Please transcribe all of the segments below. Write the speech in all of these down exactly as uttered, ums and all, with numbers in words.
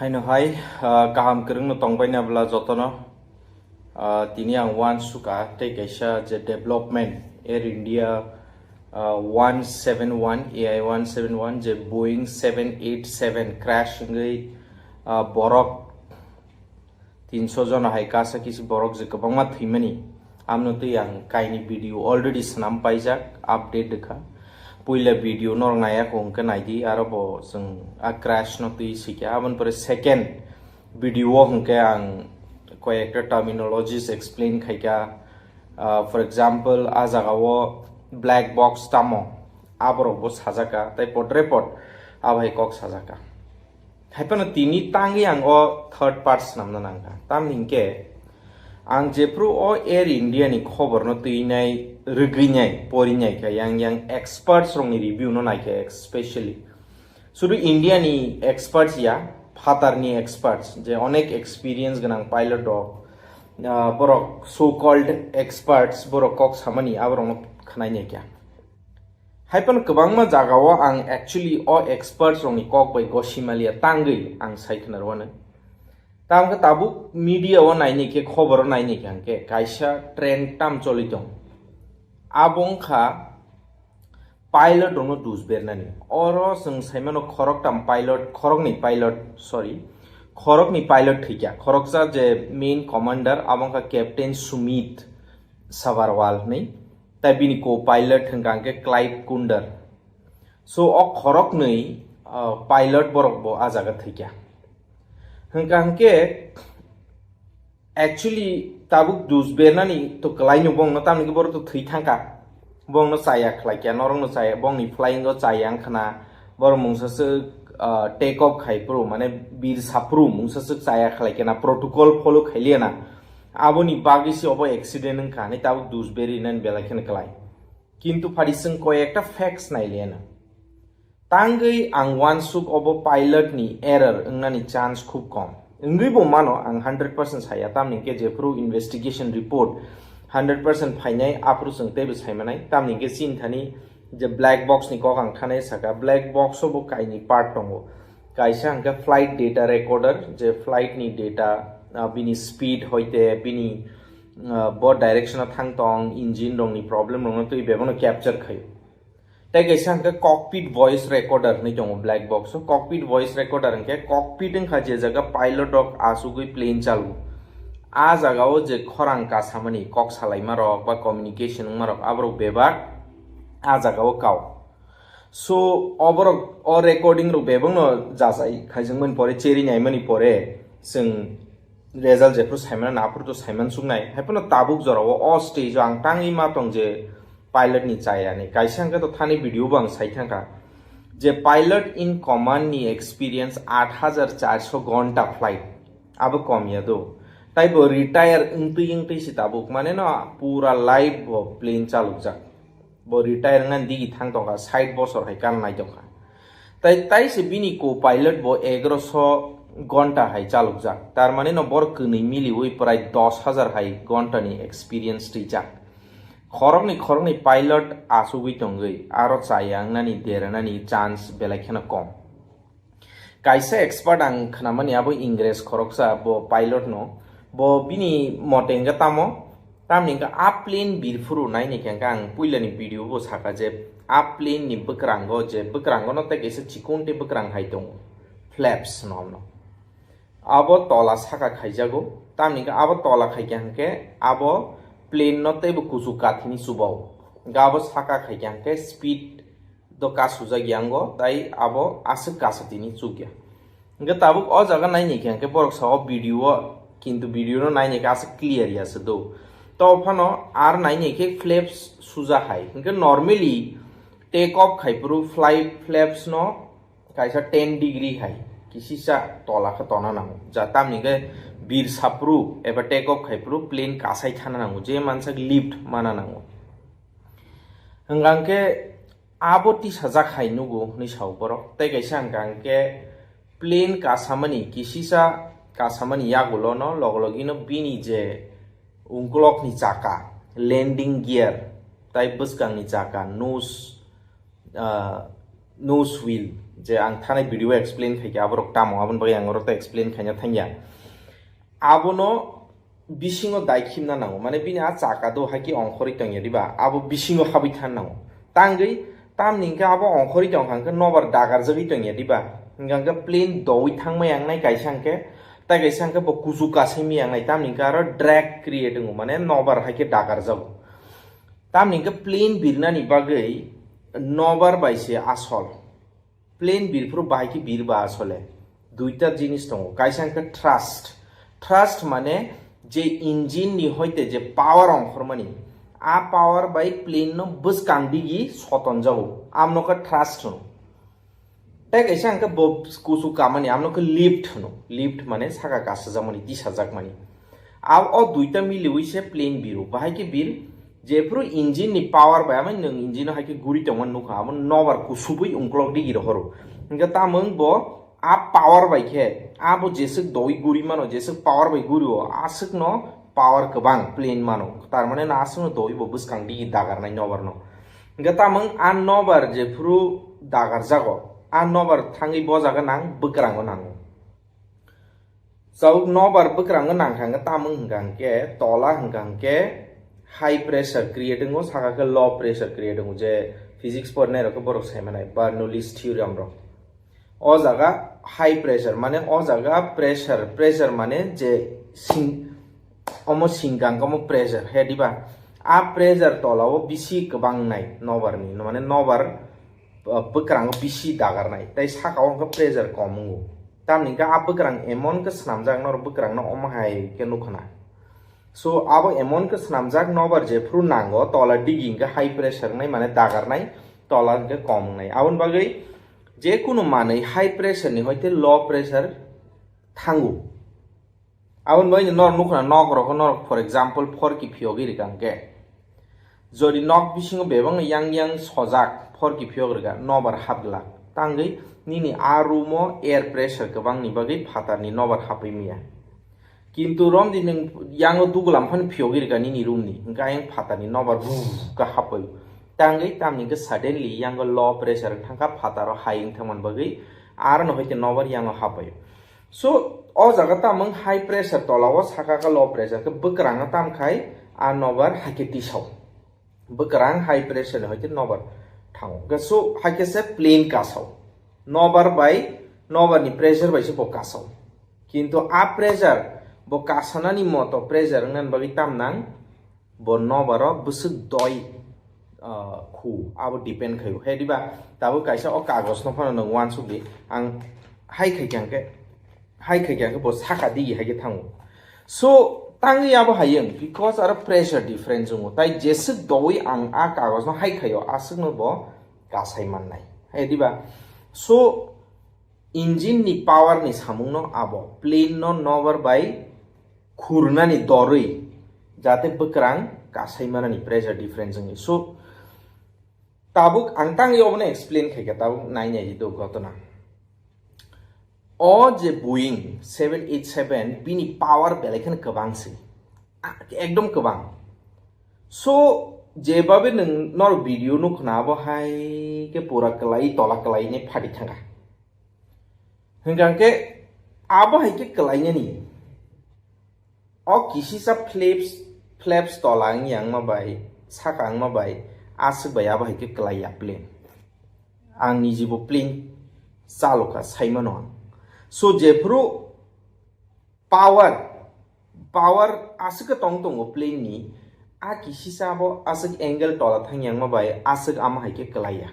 Haino hai, ah, kaham kwrwngno tongbaina bwla jotono. Ah, tini ang uansukha tei kaisa je development, Air India, ah, one seven one, A I one seven one, je Boeing seven eight seven crash wngwi, ah, borok tinso jona hai kasa kisi borok je kwbangma thwimani. Amno twi ang kaini video already swnam paijak, update rwkha. Puila video norok naiya kho hwnkhe naidi, aro bo chwng a crash no twi sikha. Aboni pore second video o hwnkhe ang koi ekta terminologies explain khaikha. Ah, for example, a jaga o black box tamo, aborok bo sajaka, tai potre pot abo hai kok sajaka. Haiphano tini tangwi ang o third part swnamna nangkha. Tamni hwnkhe ang jephru o Air India ni khobor no twinai, rwgwinai, porinai kha, yang yang experts rokni review no naikha, especially sudu India ni experts ya, phatar ni experts, je onek experience gwnang pilot rok, ah, borok so called experts, borok kok samani aborok no khwnai naikha. Haiphano kwbangma jagao ang actually o experts rokni kok bai gosimaliya tangwi ang sai khwnarwano. Tamkhe tabuk media o naini khe, khobor o naini khe hwnkhe kaisa trend tam choli tong. Abo wngkha pilot rokno dus bernani. Oro chwng saimano khoroktam pilot, khoroknwi pilot, sorry, khoroknwi pilot thwikha. Khoroksa je main commander abo wngkha Captain Sumit Sabharwal hwnwi. Tai bini co-pilot hwnkha hwnkhe Clive Kunder. So, o khoroknwi, ah, pilot borok bo ah jaga thwikha. Hwnkha hwnkhe, actually, tabuk dus bernani to kwlaino bongno, tamni khe borok to thwi thangkha. Bongno chaya khlaikha, norokno chaya, bongni flying o chaya wngkhana, borok mungsa swk, ah, take off khai phuru, mane bir saphuru mungsa swk chaya khlaikha na, protocol follow khailiya na. Aboni bagwi se obo accident wngkha, ani tabuk dus beri nani belai kheno kwlai. Kintu phadi chwng koi ekta facts nailiyana. Tangwi ang uansuk obo pilot ni error wngnani chance khub kom. Wngwi bo mano ang hundred percent saya, tamni hwnkhe jephru investigation report hundred percent phainai aphru chwng teibo saimanai, tamni hwnkhe chini thani je black box ni kok ang thanai saka, black box o bo kaini part tongo. Kaisa hwnkhe flight data recorder, je flight ni data, ah, bini speed hoite bini, ah, bo direction o thang tong, engine rokni problem rokno twi bebano capture khaio. Tei kaisa hwnkhe cockpit voice recorder hinwi tongo black box o. Cockpit voice recorder hwnkhe cockpit wngkha je jaga pilot rok achugwi plane chalu. A jaga o je khorang kasamani kok salaima rok ba communication wngma rok aborok bebak a jaga o kao. So, oborok o recording rok bebakno jachai khaijwkmani pore, cheri naimani pore, chwng result jephru saimano, aphuru to saiman suknai. Haiphano tabuk jorao o stage o ang tangwi ma tong je pilot ni chayani. Kaisa hwnkhe to thani video bo ang sai thangkha je pilot in command ni experience aat hajar charso gonta flight. Abo kom ya do. Taibo retire wngtwi wngtwi se tabuk. Mane no pura life bo plane chalukjak. Bo retire wngnani digi thang tongkha, sait bosor hai kan nai tongkha. Tai, tai se bini co-pilot bo egaroso gonta hai chalukjak. Tar mane no bor kwnwi miliwi prai dos hajar hai gonta ni experience twijak. Khoroknwi, khoroknwi pilot achugwi tongwi, aro chaya wngnani, deranani chance belai kheno kom. Kaisa expert ang khnamani abo Ingres khoroksa, bo pilot no, bo bini mote hwnkhe tamo, tamni hwnkhe a plane birphuru naini khe hwnkhe ang puilani video bo saka je a plane ni bwkrango je bwkrango no tei kaisa chikonte bwkrang hai tongo, flaps no, no. Abo tola saka khaijago, tamni hwnkhe abo tola khaikha hwnkhe abo plane no teibo kuchuk kathini chubao, hwnkhe abo saka khaikha hwnkhe speed do kasujak yango, tai abo aswk kasatini chukya. Hwnkhe tabuk o jaga naini khe hwnkhe borok sao video o, kintu video no naini khe aswk clear ya se do. To phano ar naini khe flaps suja hai. Hwnkhe normally take off khai phuru fly flaps no kaisa ten degree hai kisisa tola khe tona nango. Ja tamni khe bir saphuru eba take off khai phuru plane kasai thana nango, je mansak lift mana nango. Hwnkha hwnkhe abo tisajak hai nugo hwnwi sao borok. Tei kaisa hwnkha hwnkhe plane kasamani, kisisa kasamani yagulo no logo logino bini je ungkulokni chaka, landing gear, tai bwskangni chaka, nose, ah, nose wheel, Je ang thanai video explain khaikha aborok tamo, aboni bagwi ang oro to explain khaina thangya. Abono bisingo dai khimna nango, mane bini a chaka do haikhe ongkhorwi tongya diba, abo bisingo habwi thang nango. Tangwi tamni hwnkhe abo ongkhorwi tongkha hwnkhe nobar dagarjagwi tongya diba, hwnkha hwnkhe plane dowi thangma yangnai kaisa hwnkhe, tai kaisa hwnkhe bo kuchuk kasaimwi yangnai, tamni hwnkhe aro drag create wngo, mane nobar haikhe dagarjago. Tamni hwnkhe plane birnani bagwi nobar bai se asol. Plane birphuru bahai khe birba asole. Duita jinis tongo. Kaisa hwnkhe thrust. Thrust mane je engine ni hoite je power ongkhormani. A power bai plane no bwskang digi sotonjago. Amno khe thrust hwno. Tei kaisa hwnkhe bo kuchuk kamani, amno khe lift hwno. Lift mane saka kasajakmani, tisajakmani. Ab o duita miliwi se plane biro. Bahai khe bir, jephuru engine ni power bai, amai nwng engine o hai khe guri tongmani nukha, abo nobar kusubui ungklok digi rohoro. Hwnkhe tamung bo a power bai khe, abo jeswk doi guri mano, jeswk power bai guri o, aswk no power kwbang plane mano. Tar mane no aswk no doi bo bwskang digi dagarnai nobar no. Hwnkhe tamung a nobar jephuru dagarjago, a nobar thangwi bo jaga nang bwkrango nango. Chawk nobar bwkrango nangkha hwnkhe tamung hwnkha hwnkhe tola hwnkha hwnkhe high pressure create wngo, saka khe low pressure create wngo, je physics pornai rok khe borok sai manai Bernoulli's theorem rok. O jaga high pressure mane o jaga pressure, pressure mane je sing, omo singkang omo pressure he diba, a pressure tola o bisi kwbang nai nobar ni, mane nobar uh, bwkrango bisi dagarnai, tei saka o hwnkhe pressure kom wngo. Tamni hwnkhe a bwkrang emon khe swnamjak, norok bwkrangno omo hai khe nukha na. So, abo emon khe swnamjak, nobar jephuru nango, tola digi hwnkhe high pressure wngnai, mane dagarnai, tola hwnkhe kom wngnai. Aboni bagwi je kunu manwi high pressure ni hoite low pressure thango. Aboni bagwi norok nukha na, nok rok norok, for example, phorki phiyogwi rwkha hwnkhe, jodi nok bisingo bebakno yang yang sojak phorki phiyok rwkha, nobar hap glak. Tangwi nini a room o air pressure kwbangni bagwi phatarni nobar hapwi manya. Kintu romdi nwng yango dugulam phano phiyogwi rwkha nini room ni, hwnkhe ayang phatarni nobar buu khe hapwi. Tangwi tamni hwnkhe suddenly yango low pressure wng thangkha, phataro hai wng thangmani bagwi, arono hoite nobar yango hapwi. So, o jaga tamung high pressure tola o, saka khe low pressure khe bwkrang no tam khai a nobar haikhe tisao. Bwkrang high pressure ni hoite nobar thango. Khe so haikhe se plane kasao. Nobar bai, nobar ni pressure bai se bo kasao. Kintu a pressure bo kasanani moto pressure wngnani bagwi tam nang, bo nobaro bwswk doi, ah, khu, abo depend khaio. He diba, tabuk kaisa o kagos no phano nwng uansuk di, ang hai khai khe, hai khai khe bo saka digi hai khe thango. So, tangwi abo hayung, because aro pressure difference wngo. Tai jeswk doi ang a kagos no hai khaio, aswk no bo kasai mannai. He diba? So, engine ni power ni samung no abo, plane no nobar bai khurnani dorwi, jate bwkrang kasai manani pressure difference wngwi. So, tabuk ang tangwi obono explain khaikha, tabuk nai nai di do ghotona. O je Boeing seven eight seven, bini power belai kheno kwbang se. A-, ekdom kwbang. So, jebabe nwng nor video nukna abo hai khe pura kwlai tola kwlai ne phadi thanga. Hwnkha khe abo hai khe kwlainani. O kisisa flaps, flaps tola wng yang ma bai, saka wng ma bai, aswk bai abo hai khe kwlai ya plane. Ang niji bo plane chalokha, sai mano ang. So, jephuru power, power aswk khe tong tongo plane ni, a kisisa abo aswk angle tola thang yang ma bai, aswk amo hai khe kwlai ya.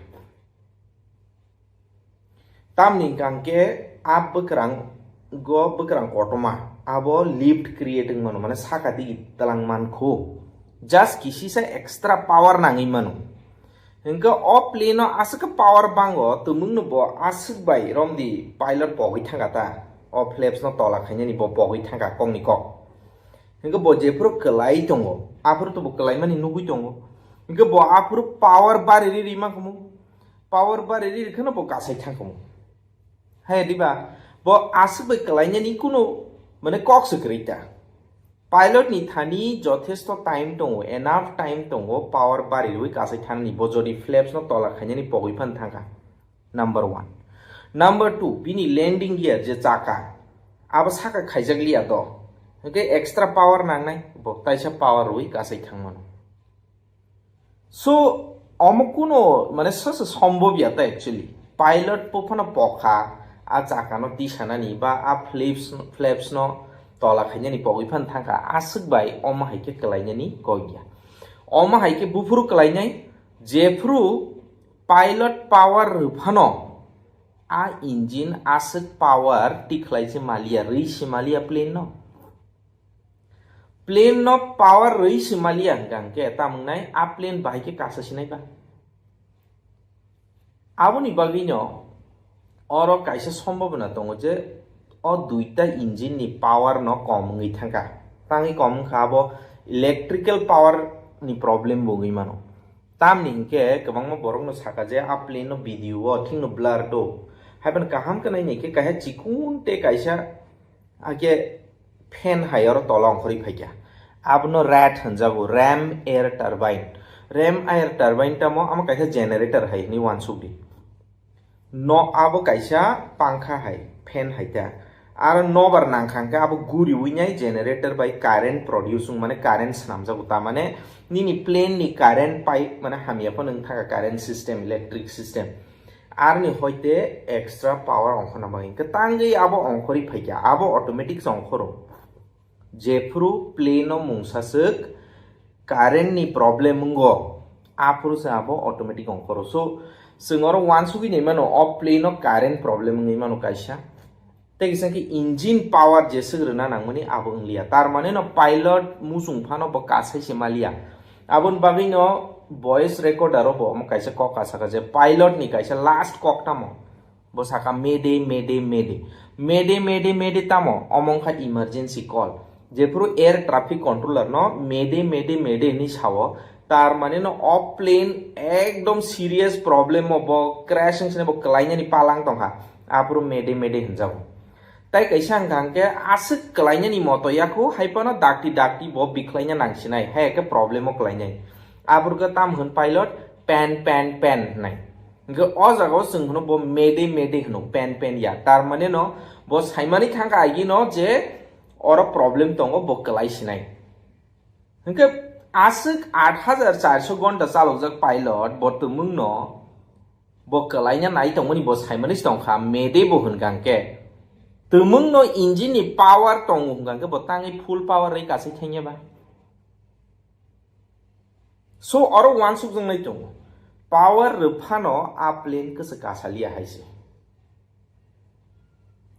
Tamni hwnkha khe a bwkrang go bwkrang kotorma abo lift create wng mano, mane saka digi twlang man khu. Just kisisa extra power nangwi mano. Hwnkhe o plane o aswk khe power bango, twmwngno bo aswk bai romdi pilot pogwi thangkha ta. O flaps no tola khainani bo pogwi thangkha kokni kok. Hwnkhe bo jephuru kwlai tongo, aphuru to bo kwlaimani nugwi tongo. Hwnkhe bo aphuru power bari ri ri mankhumu. Power bari ri kheno bo kasai thangkhumu. Hai diba? Bo aswk bai kwlainani kunu mane kok se kwrwi ta. Pilot ni thani jothesto time tongo, enough time tongo power bari rwi kasai thanani, bo jodi flaps no tola khainani pogwi phan thangkha. Number one. Number two, bini landing gear je chaka, abo saka khaijak liya do, hwnkhe extra power nangnai, bo taisa power rwi kasai thangmano. So omo kuno mane sasa sombhob ya ta actually. Pilot po phano pokha a chakano tisanani ba a flaps, flaps no tola khainani pogwi phan thangkha, aswk bai omo hai khe kwlainani kok ya. Omo hai khe buphuru kwlainai, jephuru pilot power rwphano a engine aswk power tikhlai se maliya, rwi se maliya plane no. Plane no power rwi se maliya hwnkha hwnkhe tamo wngnai a plane bahai khe kasa sinai ba. Aboni bagwi no oro kaisa sombobona tongo je o duita engine ni power no kom wngwi thangkha. Tangwi kom wngkha abo electrical power ni problem bo wngwi mano. Tamni hinkhe kwbangma borok no saka je a plane no video o thik no blur do. Haiphano kaham khe nainai khe kaisa chikon tei kaisa Ake fan hai oro tola ongkhorwi phaikha. Abono rat hwnjago, ram air turbine. Ram air turbine tamo, amo kaisa generator hai hwnwi uansukdi. No abo kaisa pankha hai, fan hai ta. Aro nobar nangkha hwnkhe abo guriwi nai generator bai current produce wng mane current swnamjago, tamane nini plane ni current pipe mane hamya phano wng thangkha current system, electric system. Aroni hoite extra power ongkhorna bagwi hwnkhe tangwi abo ongkhorwi phaikha, abo automatic se ongkhoro. Jephuru plane o mungsa swk current ni problem wngo, aphuru se abo automatic ongkhoro. So, chwng oro uansugwi nai mano, o plane o current problem wngwi mano kaisa. Tei kisa khe engine power jeswk rwna nangmani abo wngliya. Tar mane no pilot muchung phano bo kasai se maliya. Aboni bagwi no voice recorder o bo omo kaisa kok kasaka je pilot ni kaisa last kok tamo. Bo saka, "Mayday, mayday, mayday." Mayday, mayday, mayday tamo? Omo wngkha emergency call. Jephuru air traffic controller no "Mayday, mayday, mayday" hinwi sao, tar mane no o plane ekdom serious problem o bo crash wngse bo kwlainani palang tongkha. Aphuru "Mayday, mayday" hwnjago. Tai kaisa hwnkha hwnkhe aswk kwlainani moto yakho, hai phano dakti dakti bo bikhlaina nangsinai, hai khe problem o kwlainai. Aphuru khe tam hwn pilot, "Pan, pan, pan" hwnai. Hwnkhe o jaga o chwng hwno bo "Mayday, mayday" hwno, "Pan, pan" ya. Tar mane no bo saimani thangkha agi no je oro problem tongo, bo kwlai sinai. Hwnkhe aswk aat hajar charso gonta chalokjak pilot bo twmwng no bo kwlaina nai tongmani bo saimani se tongkha, "Mayday" bo hwnkha hwnkhe twmwng no engine ni power tongo hwnkha hwnkhe bo tangwi full power rai kasai thangya ba. So oro uansukjaknai tongo, power rwphano a plane kwchwk kasaliya hai se.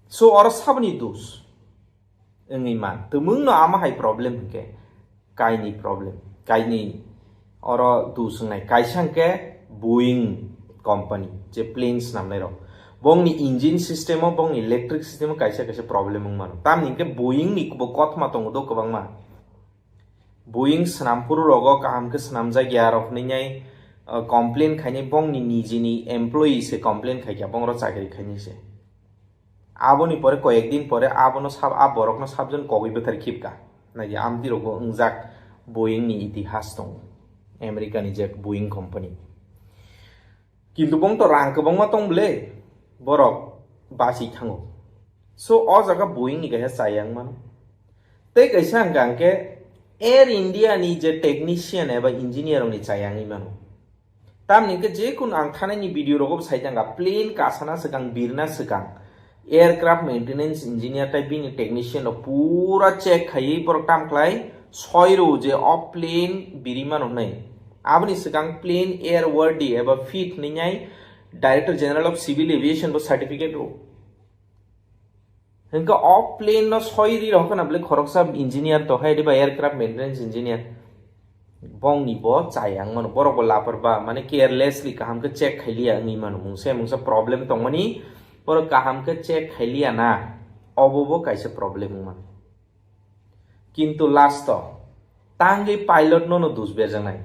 So oro saboni dos wngwi man, twmwng no ama hai problem hwnkhe kaini problem, kaini oro dos wngnai. Kaisa hwnkhe Boeing company je plane swnamnai rok, bongni engine system o, bongni electric system o kaisa kaisa problem wng mano. Tamni hwnkhe Boeing ni bo kothoma tongo do kwbangma. Boeing swnam phuru rogo kaham khe swnamjak ya rok hwnwi nai, uh, complain khainai, bongni nijini employee se complain khaikha, bongro chakri khainai se. Aboni pore koyek din pore abono sab-, a borokno sabjon kogwi bwthar khibka. Naidi amtwi rogo wngjak Boeing ni itihas tongo, America ni je Boeing company. Kintu bong to rang kwbangma tong bwle, borok basi thango. So o jaga Boeing ni kaisa chaya wng mano. Tei kaisa hwnkha hwnkhe Air India ni je technician eba engineer rok ni chaya wngwi mano. Tamni hwnkhe je kunu ang thanai ni video rogo bo sai thangkha, plane kasana swkang, birna swkang aircraft maintenance engineer tai bini technician rok pura check khaiwi borok tam khlai soi rw je o plane biri mano hwnwi. Aboni swkang plane airworthy eba fit hwnwi nai Director General of Civil Aviation bo certificate rw. Hwnkhe o plane no soi ri rok na bwle khoroksa engineer to hai diba aircraft maintenance engineer. Bongni bo chaya wng mano, borok bo lapar ba, mane carelessly kaham khe check khailiya wngwi mano, mungsa mungsa problem tongmani, borok kaham khe check khailiya na, obo bo kaisa problem wng mano. Kintu last o tangwi pilot no no dus berjaknai.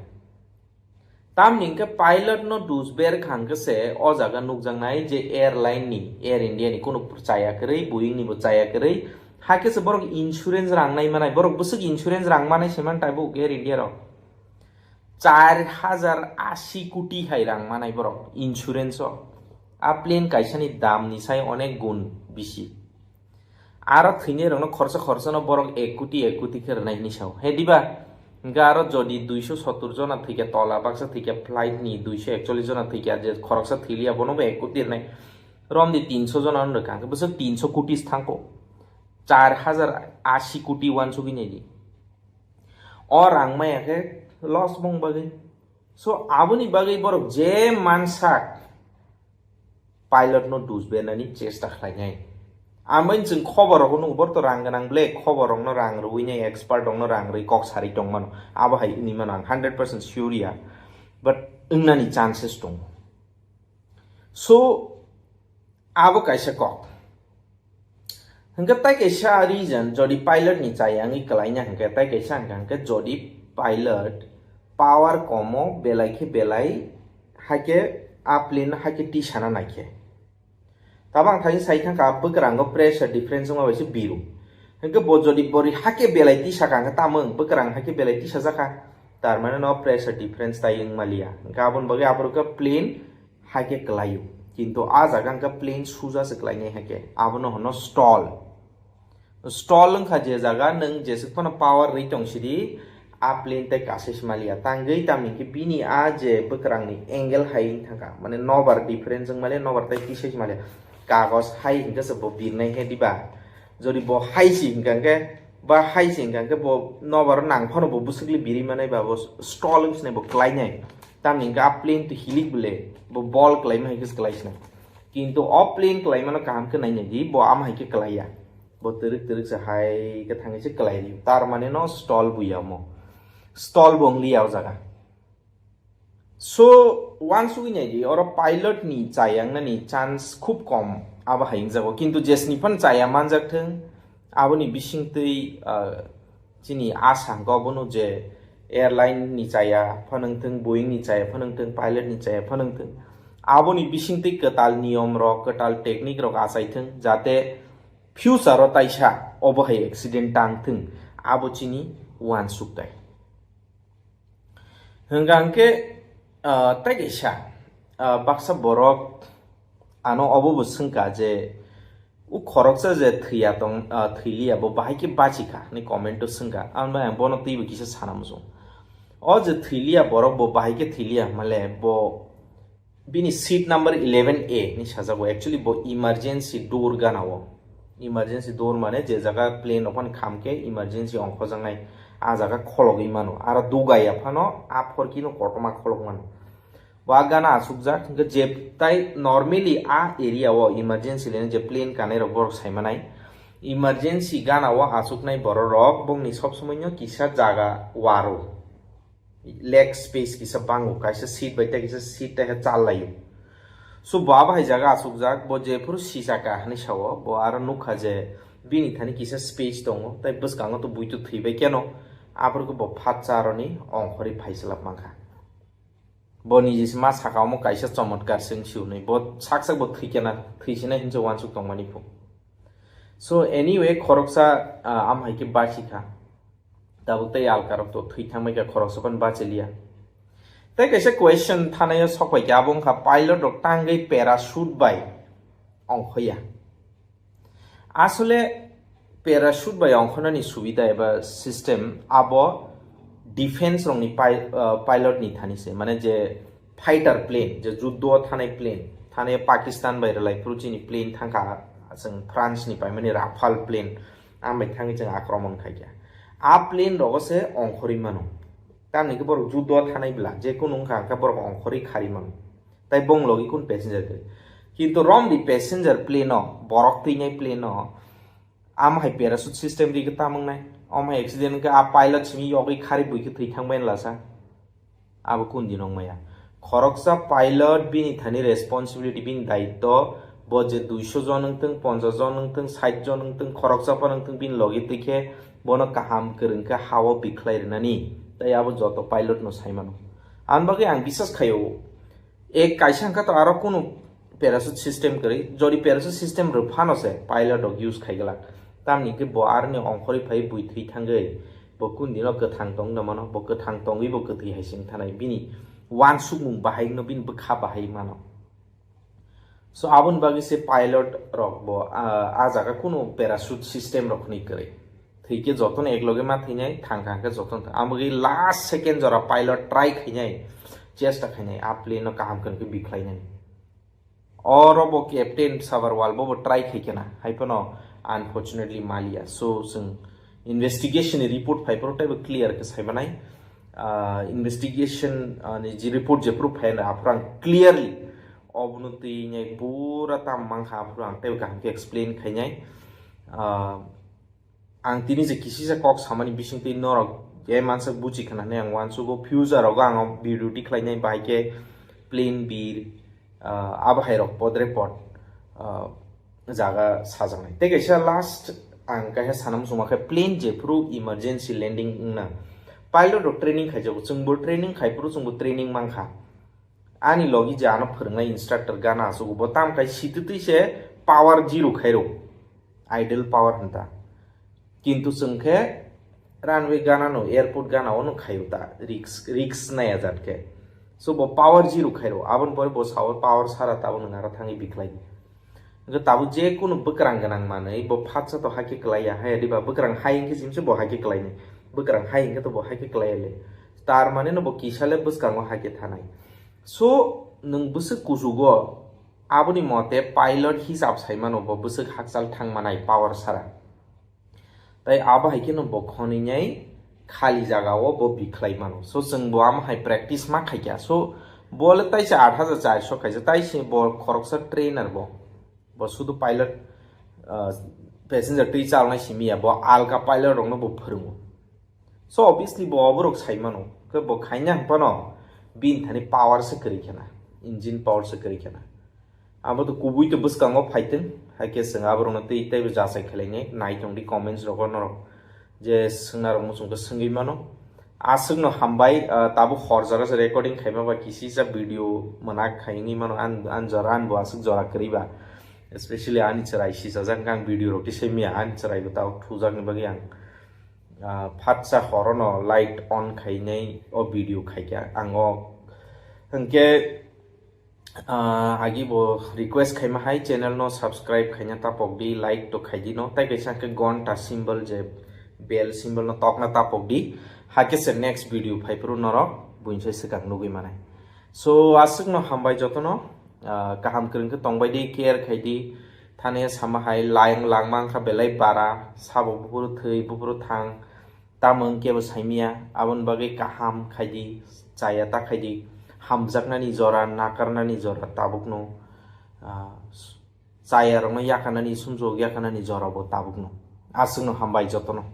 Tamni hwnkhe pilot no dus ber kha hwnkhe se o jaga nukjaknai je airline ni, Air India ni kunu chaya kwrwi, Boeing ni bo chaya kwrwi, hakhe se borok insurance rang nai manai, borok bwswk insurance rang manai se man taibo Air India rok. Char hajar asi koti hai rang manai borok insurance o. A plane kaisani damni sai onek gun bisi. Aro thwinairokno khorsa khorsano borok ek koti, ek koti khe rwnai hinwi sao. He diba? Hingkhe aro jodi duiso sottor jona thwikha, tola baksa thwikha, flight ni duiso ekchollish jona thwikha, je khoroksa thwiliya, bono bo ek koti rwnai. Romdi tinso jona wng rwkha, hingkhe bwswk tinso koti se thangkho. Char hajar asi koti uansugwi naidi. O rang maya khe loss bong bagwi. So, aboni bagwi borok je mansak pilot no dus bernani chesta khlainai. Amoni chwng khobor rogo nugo, borok to rang gwnang ble, khobor rokno rang rwui nai, expert rokno rang rwui kok sarwi tongmano. Abo hai wngwi mano ang hundred percent sure ya. But wngnani chances tongo. So, abo kaisa kok. Hingke tai kaisa reason, jodi pilot ni chaya wngwi kwlaina hingke tai kaisa hingka hingke jodi pilot power komo belai khe belai haike a plane haike tisana naikhe. Tabang thani sai thangka bwkrango pressure difference wngma bai se biru. Hingke bo jodi bori haike belai tisaka hingke tamo wng bwkrang haike belai tisajaka. Tar mane no pressure difference tai wngmaliya. Hingke aboni bagwi aphuru khe plane haike kwlaio. Kintu a jaga hwnkhe plane suja se kwlainai haike. Abono hwno stall. Stall wngkha je jaga nwng jeswk phano power rwi tong sidi, a plane tei kasai se maliya. Tangwi tamni khe bini a je bwkrangni angle hai wng thangkha. Mane nobar difference wng maliya, nobar tei tisai se maliya. Kagos hai hwnkhe se bo birnai he diba? Jodi bo hai si hwnkha hwnkhe, ba hai si hwnkha hwnkhe bo nobar nang phano bo bwswkli birwi manai ba bo stall wng sinai bo kwlainai. Tamni hwnkhe a plane to hilik bole, bo ball kwlaima hai khe se kwlai sinai. Kintu o plane kwlaimano kaham khe nainai di, bo ama hai khe kwlaiya. Bo twrwk twrwk se hai khe thangwi se kwlai rio. Tar mane no stall buya omo. Stall bo wng liya o jaga. So, uansugwi nai di, oro pilot ni chaya wngnani chance khub kom abo hai wngjago. Kintu jesni phan chaya manjak thwng, aboni bisingtwi, ah, chini asa hwnkha obono je airline ni chaya phanwng thwng, Boeing ni chaya phanwng thwng, pilot ni chaya phanwng thwng, aboni bisingtwi kwtal niyom rok, kwtal technique rok achai thwng, jate future o taisa obo hai accident tang thwng, abo chini uansuk tai. Hwnkha hwnkhe, ah, tai kaisa, ah, baksa borok ano obo bo swngkha je, o khoroksa je thwiya tong, ah, thwiliya bo bahai khe bachikha hinwi comment o swngkha. Ang bai ang bono twibo kisa sana muchung. O je thwiliya borok bo bahai khe thwiliya hwnmale bo bini seat number eleven A ni sajago. Actually bo emergency door gana o. Emergency door mane je jaga plane rok phano kham khe emergency ongkhojaknai, a jaga khologwi mano. Aro dugaya phano a phorkino kotorma kholok mano. Bo a gana achukjak, hwnkhe je tai normally a area o emergency lane je plane kanai rok borok sai manai. Emergency gana o achuknai borok rok bongni sob somoi no kisa jaga waro. Leg space kisa bango, kaisa seat bai tei kaisa seat tei chal laio. So bo abo hai jaga achukjak, bo jephuru sisaka hinwi sao, bo aro nukha je bini thani kisa space tongo, tei bwskango to buitu thwibai keno, aphuru khe bo phatsa aroni ongkhorwi phaichwlap mankha. Bo niji se ma saka omo kaisa chomotkar se wngsi hwnwi, bo sak sak bo thwi kena, thwi sinai hinwi uansuk tongmani phu. So anyway, khoroksa, ah, am hai khe bachikha. Tabuk tei alkarok to thwi thangbai kha, khoroksa phano bachiliya. Tei kaisa question thanaio sokpai khe, abo wngkha pilot rok tangwi parachute bai ongkhoya. Asole parachute bai ongkhonani subida eba system abo defense rokni pai-, ah, pilot ni thani se, mane je fighter plane, je juddo thanai plane, thani Pakistan bai rwlai phuru chini plane thangkha, chwng France ni paimani Rafale plane, ang bai thangwi chwng akromon khaikha. A plane rogo se ongkhorwi mano. Tamni khe borok juddo thanai bla, je kunu wngkha hwnkhe borok ongkhorwi kharwi mano. Tai bong logi kun passenger kwrwi. Kintu romdi passenger plane o, borok twinai plane o, amo hai parachute system ri khe tam wngnai. Omo hai accident wngkhe a pilot simi yogwi kharwi bui khe thwi thangbai lasa. Abo kun din wngmaya. Khoroksa pilot bini thani responsibility, bini daitto, bo je duiso jon wngthung, ponchash jon wngthung, sait jon wngthung, khoroksa phano wngthung, bini logi twi khe bono kaham kwrwng khe ha-o bikhlai rwnani. Tai abo joto pilot no sai mano. Ani bagwi ang bisas khaio, e kaisa hwnkha to aro kunu parachute system kwrwi, jodi parachute system rw phano se pilot rok use khai glak. Tamni khe bo aroni ongkhorwi phai bui thwi thangwi, bo kun dino kwthang tong no mano, bo kwthang tongwi bo kwthwi hai se wng thanai, bini uansukmung bahai no, bini bwkha bahai mano. So aboni bagwi se pilot rok bo, ah, a jaga kunu parachute system rok hwnwi kwrwi. Thwikhe jotono ekloge ma thwinai, thang thang khe jotono thang. Amogwi last second jora pilot try khainai, chesta khainai, a plane no kaham khe bikhlainani. Oro bo captain Sabarwal bo, bo try khaikena, haiphano unfortunately maliya. So chwng investigation ni report phaiphuru teibo clear khe saimanai. Ah, investigation, ah, ni je report jephuru phaina aphuru ang clearly obono twi nai pura tam mankha, aphuru ang teibo kaham khe explain khainai. Ah, ang tini je kisisa kok samani bisingtwi norok je mansa buchi khna hinwi ang uansugo, future rogo ang video di khlainai, bahai khe plane bir, ah, abo hai rok podre pod, ah, jaga sajaknai. Tei kaisa last ang kaisa sana muchungma khe plane jephuru emergency landing wngna pilot rok training khaijago, chwngbo training khaiphuru chwngbo training mankha. Ani logi je ano phwrwngnai instructor gana achugo, bo tam khai sititwi se power zero khairo, idle power hwnta. Kintu chwng khe runway gana no, airport gana o no khaio ta, risk, risk nai ajat khe. So bo power zero khairo, aboni pore bo sao power sara tabuk nwng aro thangwi bikhlai. Hwnkhe tabuk je kunu bwkrang gwnang manwi bo phatsa to hakhe kwlaiya, hai diba bwkrang hai hwnkhe simse bo hakhe kwlainai, bwkrang hai hwnkhe to bo hakhe kwlaiya le. Tar mane no bo kisa le bwskango hakhe thanai. So nwng bwswk kuchugo, aboni mote pilot hisab sai mano bo bwswk hakchal thang manai power sara. Tai abo hai kheno bo khonwi nai khali jaga o bo bikhlai mano. So chwng bo amo hai practice ma khaikha. So bo le taisa aat hajar charso khaisa, taisa bo khoroksa trainer bo. Bo sudu pilot, ah, passenger twi chalnai simi ya, bo alka pilot rokno bo phwrwngo. So obviously bo oborok sai mano, khe bo khaina hwnphano bini thani power se kwrwi khena, engine power se kwrwi khena. Abo to kubui to bwskango phaitwng, hai khe chwng aborokno tei teibo jachai khlainai, nai tongdi comments rogo norok je swngnarok muchung khe swngwi mano. Aswkno hambai, ah, tabuk hor jora se recording khaima ba kisisa video mwnak khai wngwi mano, an, an jora, an bo aswk jora kwrwi ba, especially ani chwrai sisajak, ang video rok tisai miya, ani chwrai bo tabuk thujak ni bagwi ang, ah, phatsa horono light on khainai o video khaikha ang o. Hwnkhe, ah, agi bo request khaima hai, channel no subscribe khaina tapok di, like to khai di no, tai kaisa khe gonta symbol je bell symbol no tokna tapok di, hakhe se next video phaiphuru norok buinsai swkang nugwi manai. So aswkno hambai jotono, ah, kaham kwrwng khe tongbai di, care khai di, thani sama hai lang langma wngkha belai bara, sabo buphuru thwi buphuru thang, tamo wngkhe bo saimya, aboni bagwi kaham khai di, chaya ta khai di, hamjaknani jora, nakarnani jora tabukno, ah, chaya rokno yakarnani, sumjok yakarnani jora bo tabukno. Aswkno hambai jotono.